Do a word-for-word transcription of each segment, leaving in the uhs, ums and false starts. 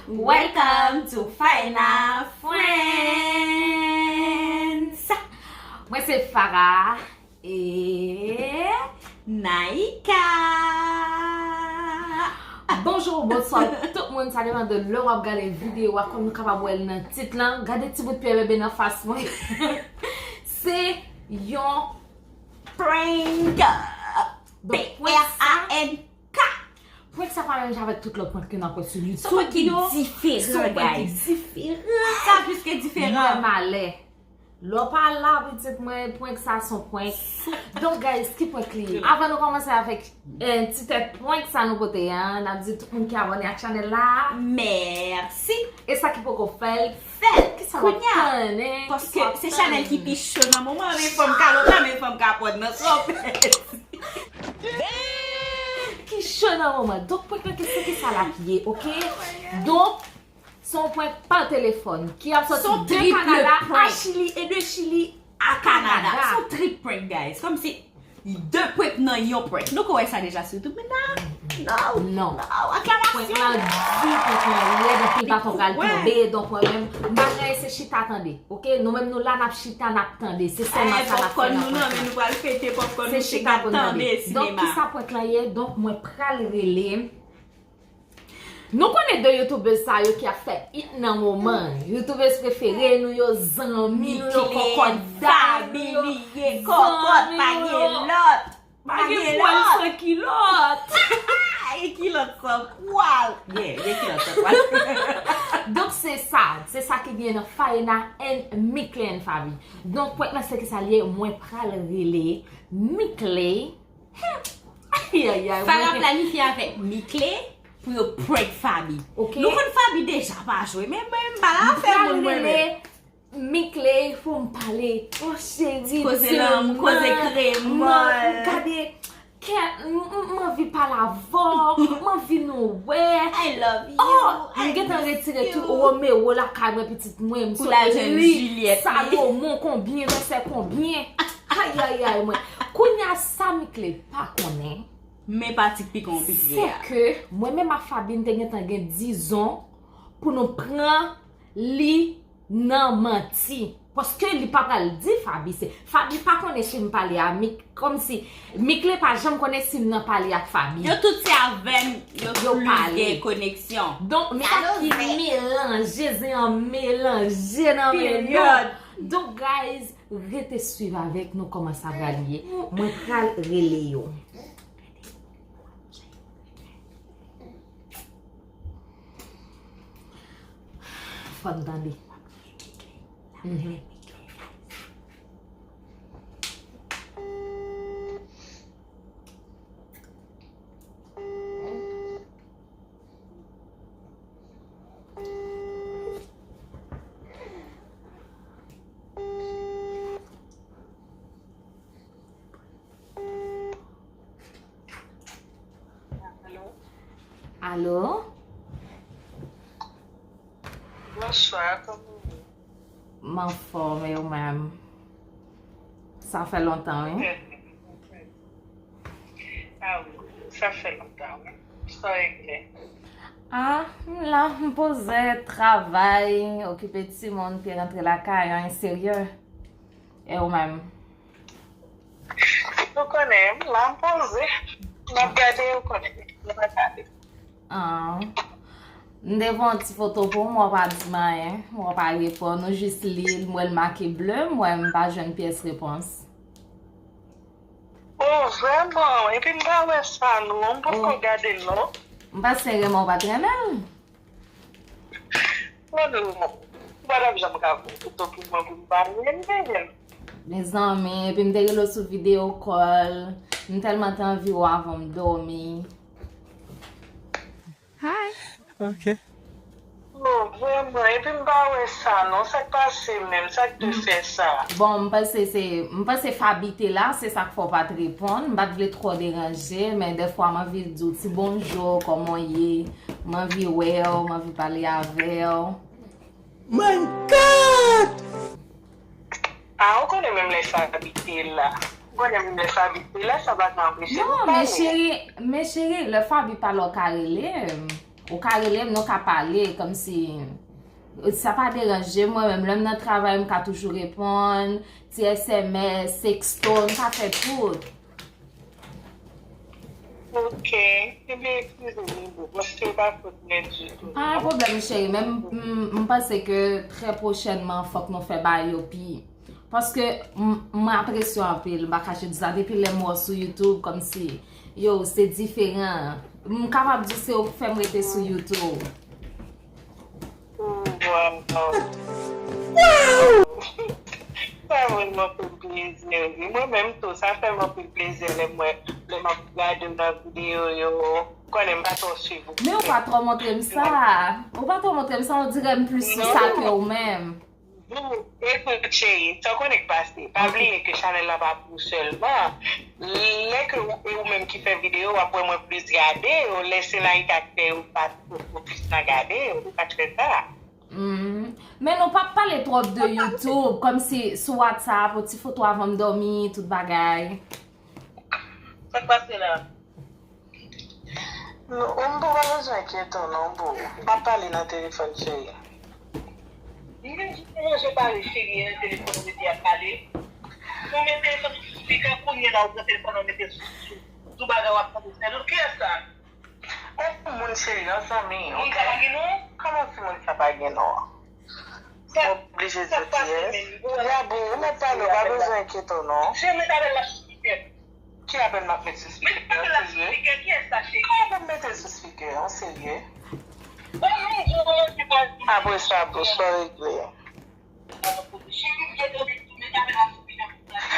Welcome to Faena Friends! Mwen se Farah e Naika. Bonjou, bonswa tout moun, sa depann de lè w ap gade videyo a, kòm nou kapab wè l nan tit lan. Gade ti bout pyè bebe nan fas mwen. Se yon prank. Donk, prank sa, P R A N K. Prank sa pa menm jan avèk tout lòt prank ke n ap wè sou YouTube yo. Se yon prank ki diferan, guys. Se yon prank ki diferan. Sa plis ke diferan. Mwen malè. Lè w pa la, pitit mwen, prank sa se yon prank. Donk, guys, ki prank li ye? Avan nou kòmanse avèk, eh, ti tèt prank sa nou pote an, n ap di tout moun ki abòne ak chanèl la, mèsi. E sa ki poko fè l, fè l. Kisa w ap tann, eh? Paske se chanèl ki pi cho nan moman, men fò m ka lontan, men fò m ka pran nan twòp. Ki cho nan moman. Donk, prank lan, ki, se ki sa l ap ye, oke? Donk, se yon prank pa telefòn ki ap soti de Kanada a Chili e de Chili a Kanada. Se yon trip prank, guys. Kòmsi de prank nan yon prank. Nou ko wè sa deja sou YouTube, men non. Non. Non. Aklamasyon. Prank lan di, prank lan rèd, anpil baton pral tonbe, donk mwen menm, m pa gen se chita tande. Oke, nou menm nou la, n ap chita, n ap tande. Se sèlman sa n ap fè nan prank lan. Ay, popcorn nou nan men, nou pral pete popcorn nou, chita tande sinema. Donk, kisa prank lan ye? Donk, mwen pral rele. Nou konnen de youtubers sa yo ki ap fè it nan moman. Youtubers prefere nou yo, zanmi nou yo, kòkòt dam nou yo, zanmi nou yo. Pa gen pwal san kilòt. E kilòt san pwal. Yeah, gen kilòt san pwal. Donk se sa, se sa ki gen nan Faena and Mickley and Faby. Donk prank lan se ki sa l ye, mwen pral rele Mickley. Ayayay. Farah planifye avèk Mickley pou yo prank Faby. Oke. Nou konn Faby deja pa jwe, men mwen m pa la fè moun mwen menm. Mickley, fò m pale. Oh, cheri, koze lanmou, koze kremòl. Gade, kè, m, m, m anvi pale avè w, m anvi nou wè. I love you. Oh, m gentan retire tout Romeo lakay mwen, pitit mwen, m sot ri. Salomon konbyen, vèsè konbyen. Ayayay, mwen. Kounye a sa Mickley pa konnen. Men pati k pi konplike a. Se ke mwen menm ak Faby, n te gentan gen dizon pou nou pran li nan manti. Paske li pa pral di Faby se. Faby pa konnen si m pale a Mic, kòmsi Mickley pa janm konnen si m nan pale ak Faby. Yo tout se avè m, yo plis gen koneksyon. Donk, men sa ki melanje, zen an melanje nan men nou. Donk, guys, rete swiv avèk nou kòman sa pral ye. Mwen pral rele yo. Fò n tande. Mhm. Alo? Bonswa, kòman w ye? M anfòm, e ou menm? Sa fè lontan, wi. A wi, sa fè lontan, wi. Sa w regle? Ah, m la, m poze, travay, okipe timoun, pi rantre lakay, anyen serye. E ou menm? Ou konnen, m la, m poze. M ap gade, ou konnen. M ap gade. Ah. M te voye yon ti foto pou w, m wè w pa di m anyen, m wè w pa reponn, ou jis li, m wè l make ble, m wè m pa jwenn pyès repons. Oh, vrèman? Epi m pa wè sa, non. M poko gade l, non. M panse renmen w pa t renmen l. Mwen menm, ou pa t ap janm ka voye foto pou mwen pou m pa renmen. Mezanmi, epi m te rele w sou video call. M tèlman te anvi w avan m dòmi. Hi. Ok. Oh, vrèman, epi m pa wè sa, non. Sa k pase menm? Sa k te fè sa? Bon, m panse se, m panse Faby te la, se sa k fè w pa t reponn. M pa t vle twò deranje, men dèfwa m anvi di w ti bonjou, kòman w ye? M anvi wè w, m anvi pale avè w. My God! Ah, ou konnen menm lè Faby te la. Ou konnen menm lè Faby te la, sa pa ka anpeche nou pale. Non, men cheri, men cheri, lè Faby pa la, w ka rele m. Ou ka rele m, nou ka pale, kòmsi sa pa deranje mwen, menm lè m nan travay, m ka toujou reponn, ti S M S, sexto, m ka fè tout. Ok. Ebyen, eskize m, boo, paske e pa fòt mwen ditou. Pa gen pwoblèm, cheri, men m, m, m panse ke trè pwochènman, fòk nou fè bagay yo pi. Paske m, m apresye w anpil, m pa kache di sa, depi lè m wè w sou YouTube, kòmsi, yo, se diferan. M kapab di se ou k fè m rete sou YouTube. Wow! Sa vrèman fè m plezi, wi. Mwen menm tou, sa fè m anpil plezi lè m wè, lè m ap gade w nan videyo yo. Ou konnen m pa twò swiv ou. Men ou pa twò montre m sa. Ou pa twò montre m sa, on dirè m plis sou sa ke ou menm. Boo, ekout cheri, sa w konnen k pase. Pa bliye ke chanèl la pa pou ou sèlman. Lè ke ou, e ou menm ki fè videyo, w ap wè mwen plis gade yo, lè se Naïka k fè yo, ou pa, ou, ou plis nan gade yo, ou pa t fè sa. Mm. Men nou p ap pale twòp de YouTube, kòmsi sou WhatsApp, yon ti foto avan m dòmi, tout bagay. Sa k pase la? Non, m pou pa bezwen enkyete w non, boo. M ap pale nan telefòn, cheri. M vin jis manje pale, cheri, nan telefòn ou rete ap pale. Ou met telefòn sou spikè, kounye la ou pran telefòn ou mete sou, sou, sou bagay w ap tande sèl ou. Kiyès sa? On moun, cheri, yon zanmi, Moun sa pa gen non? Kòman si moun sa pa gen non? M oblije di w kiyès. Ya, boo, ou mèt pale, ou pa bezwen enkyete w non. Cheri, met apèl la sou spikè. Ki apèl m ap met sou spikè? Ou serye? Kiyès sa, cheri? Kòman pou m mete l sou spikè? Ou serye? Bon, nou di w manje pale. Apre sa, boo, sa w regle.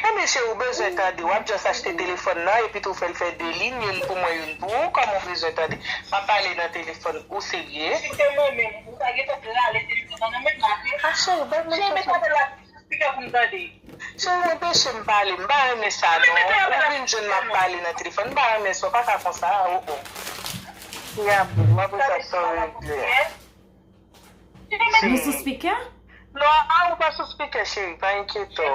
Ebyen cheri, ou bezwen tande. W ap just achte telefòn nan epi tou fè l fè de liy, youn pou mwen, youn pou ou. Kòman ou bezwen tande? M ap pale nan telefòn, ou serye? Si se mwen menm, ou ta gentan rale telefòn nan nan men m la, wi. A cheri, ban m Cheri, met apèl la sou spikè pou m tande. Cheri, ou anpeche m pale, m pa renmen sa non. Ou vin jwenn m ap pale nan telefòn, m pa renmen sa, ou pa ka konsa, oh oh. Ya boo, m ap wè sa sa w regle. Nou sou spikè? Non, a ou pa sou spikè, cheri, pa enkyete w.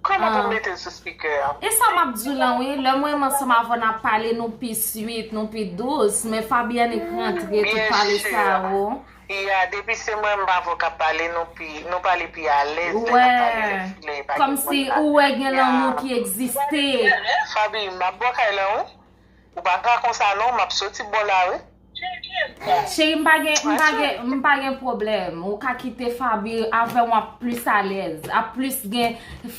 Kòman pou m mete l sou spikè a? E sa m ap di w lan wi, lè mwen menm ansanm avè w n ap pale, nou pi swit, nou pi dous, men Fabienne k rantre tout pale sa yo. Ya, depi se mwen menm avè w k ap pale, nou pi, nou pale pi alèz lè n ap pale nan filè, pa gen pwoblèm. Kòmsi ou wè gen lanmou ki egziste. Fabi, m ap bò kay lan wi. Ou pa ka konsa non, m ap soti bò la wi. Cheri, m pa gen, m pa gen, m pa gen pwoblèm. Ou ka kite Fabi, avè m w ap plis alèz, ap plis gen,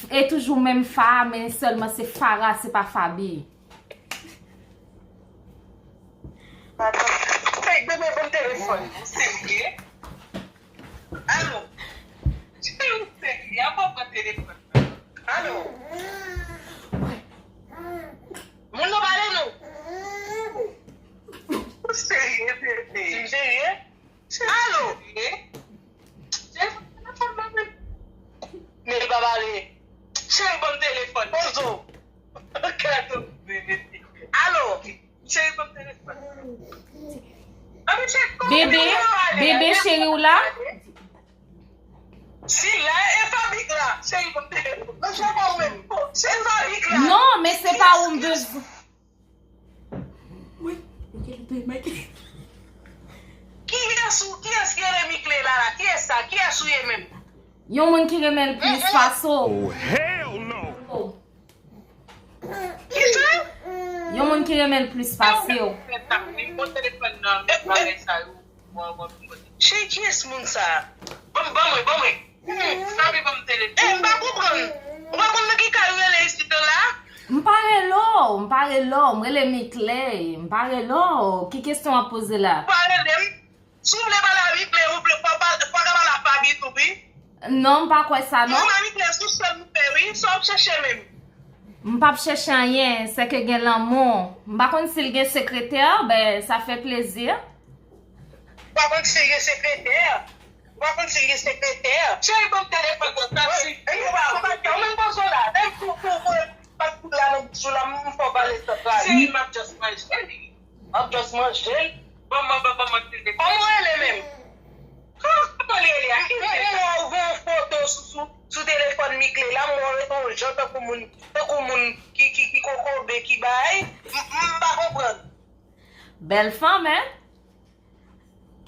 e toujou menm Fa, men sèlman se Farah, se pa Fabi. Hey, bebe, ban m telefòn. Ou serye? Alo? Cheri, ou serye? Apa w pran telefòn nan? Alo? Moun nan pale non. Ou serye, bebe? Si m serye? Alo? Cheri, ban m telefòn nan, men. Men li pa pale. Cheri, ban m telefòn. Poze w. Gade w, bebe. Alo? Cheri, ban m telefòn. Anben cheri, kòman Bebe, ou pale? Bebe cheri w la? Si la, e Fabik la. Cheri, ban m telefòn. Non, se pa ou menm. Se Fabik la. Non, men se pa ou m bezwen. Kiyès ou, kiyès ki rele Mickley la la? Kiyès sa? Kiyès ou ye menm? Yon moun ki renmen l plis pase w. Oh, hell no! Kisa? Yon moun ki renmen l plis pase w. Bon telefòn nan, men bagay sa yo. Cheri, kiyès moun sa? Ban m, ban mwen, ban mwen. Hmm, Fabik ban m telefòn. Eh, m pa konprann. Ou pa konn nan ki kay ou rele isit la? M pa rele w, m pa rele w, m rele Mickley, m pa rele w. Ki kesyon w ap poze la? Ou pa rele m? Si w vle pale a Mickley, ou vle, fò w pale, fò w ka pale a Fabi tou, wi. Non, m pa kwè sa, non. Mwen a Mickley, se sèl nou fè, wi. Sa w ap chèche menm? M p ap chèche anyen, sèke gen lanmou. M pa konn si l gen sekretè, ben, sa fè plezi. Ou pa konn si l gen sekretè? Ou pa konn si l gen sekretè? Cheri, ban m telefòn nan, taksi. Ou menm poze w la, menm pou, pou, pou, pa t kout la nan bouch ou la, m fè w pale sa. Cheri, m ap just manje li. M ap just manje l. Ban mwen, ban mwen, ban mwen telefòn. Kòman w rele menm? Kòman li rele a? Ki ou gen yon foto sou, sou, sou telefòn Mickley la, m wè w rete yon jan tankou moun, tankou moun ki, ki, ki kokobe, ki bay. M, m pa konprann. Bèl fanm, en?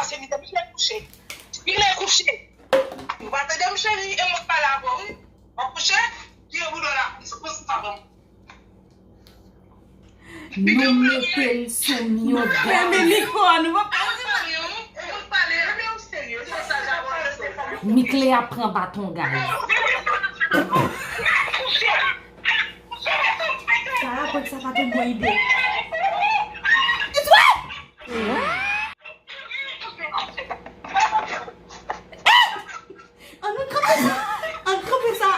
pase mizè, misye kouche. Li lè kouche. Ou pa tande m, cheri, e mwen k pale avè w, wi. W ap kouche? Kite bouda w la, misye pran sa ban m. Nou mete l sou mute, guys. Fèmen mikwo a, nou pa pale. Mickley ap pran baton, guys. Sa a, sa pa t yon bon ide. Ann kanpe sa! Ann kanpe sa!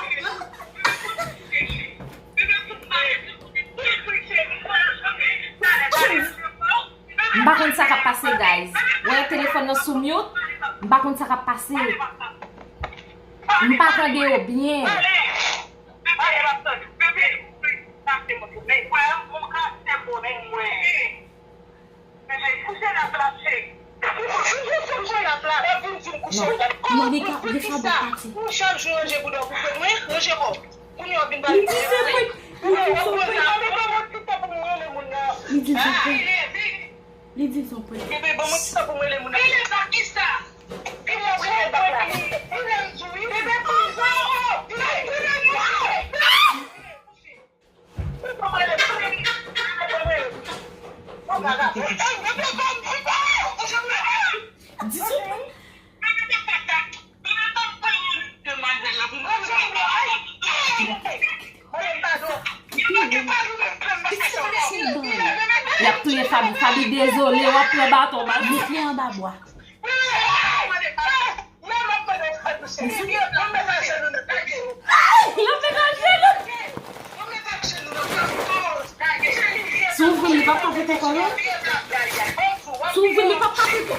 M pa konn sa k ap pase, guys. Wè telefòn nan sou mute. M pa konn sa k ap pase. M pa tande yo byen. Non, non, li ka, li ka bò pati. Li di se prank. Li di se prank. Li di se prank. Li di se prank. Y ap touye Faby. Faby, dezole, w ap pran baton, man. Mete anba bwa. Si w vin, li p ap ka fete kò, non. Si w vin, li p ap ka fete.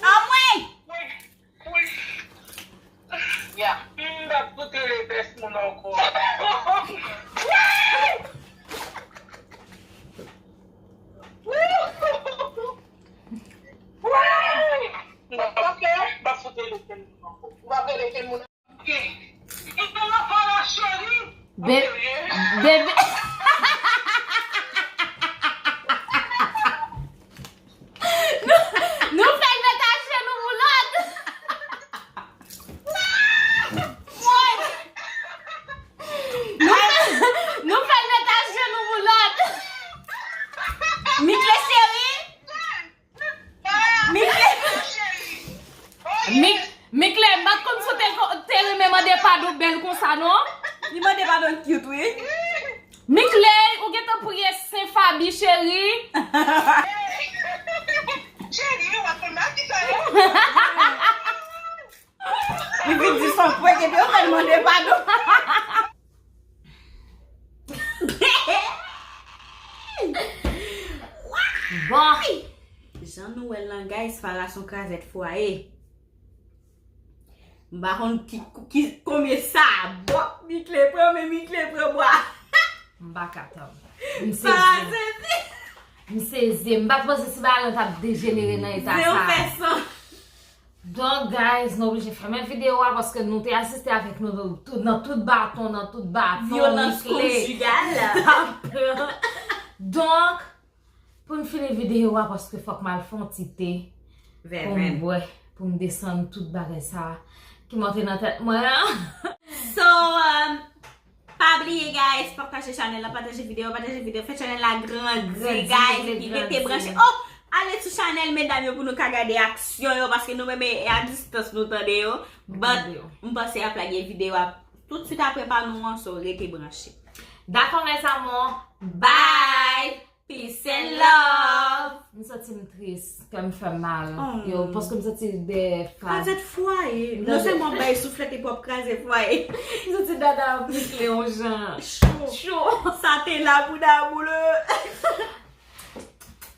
Anmwey! Ya. M pa fout rele pès moun ankò. Ok. M pa fout rele pès moun ankò. Ou pa rele pès moun. Be-, bebe. Nou, nou fè l met ajenou pou lòd. Woy. Nou fè, nou fè l met ajenou pou lòd. Mickley cheri. Mickley. Mic-, Mickley, m pa t konn si w te ko-, te renmen mande padon bèl konsa, non? Li mande padon cute, wi. Mickley! Cheri. Cheri, yo ap konn nan ki sa yo. Li vin di son prank epi yo fè l mande padon. Bon. Jan nou wè l lan, guys, Farah se yon krazèt fwaye. M pa konn ki, ki konbyen sa bòk Mickley pran, men Mickley pran bwa. M pa ka tann. M Farah sezi. sezi. M sezi. M pa t panse si bagay lan t ap dejenere nan eta Men yo sa. fè san. Donk, guys, nou oblije fèmen videyo a paske nou te asiste avèk nou tout, nan tout baton, nan tout baton, Vyolans Mickley. Konjigal. Donk, pou n fini videyo a, paske fòk m al fè yon ti te pou m Vèvèn. Bwè, pou m desann tout bagay sa ki monte nan tèt mwen an. So, um, pa bliye, guys, pataje chanèl la, pataje videyo, pataje videyo, fè chanèl la grandi, Grandi, guys, vle epi grandi. Rete branche. Oh, ale sou chanèl medam yo pou nou ka gade aksyon yo, paske nou menm e a distans nou tande yo. But, Tande yo. M panse y ap lage videyo a tout swit apre pa nou an, so rete branche. Dakò, mes amours. Bye! Peace and love! M santi m tris, kè m fè m mal. Oh. Yo, paske m santi de fad. Krazèt fwaye. Non, Non de- sèlman bay souflèt epi w ap kraze fwaye. M santi dada ap Mickley yon jan. Cho. Cho. Sa te la pou damoule.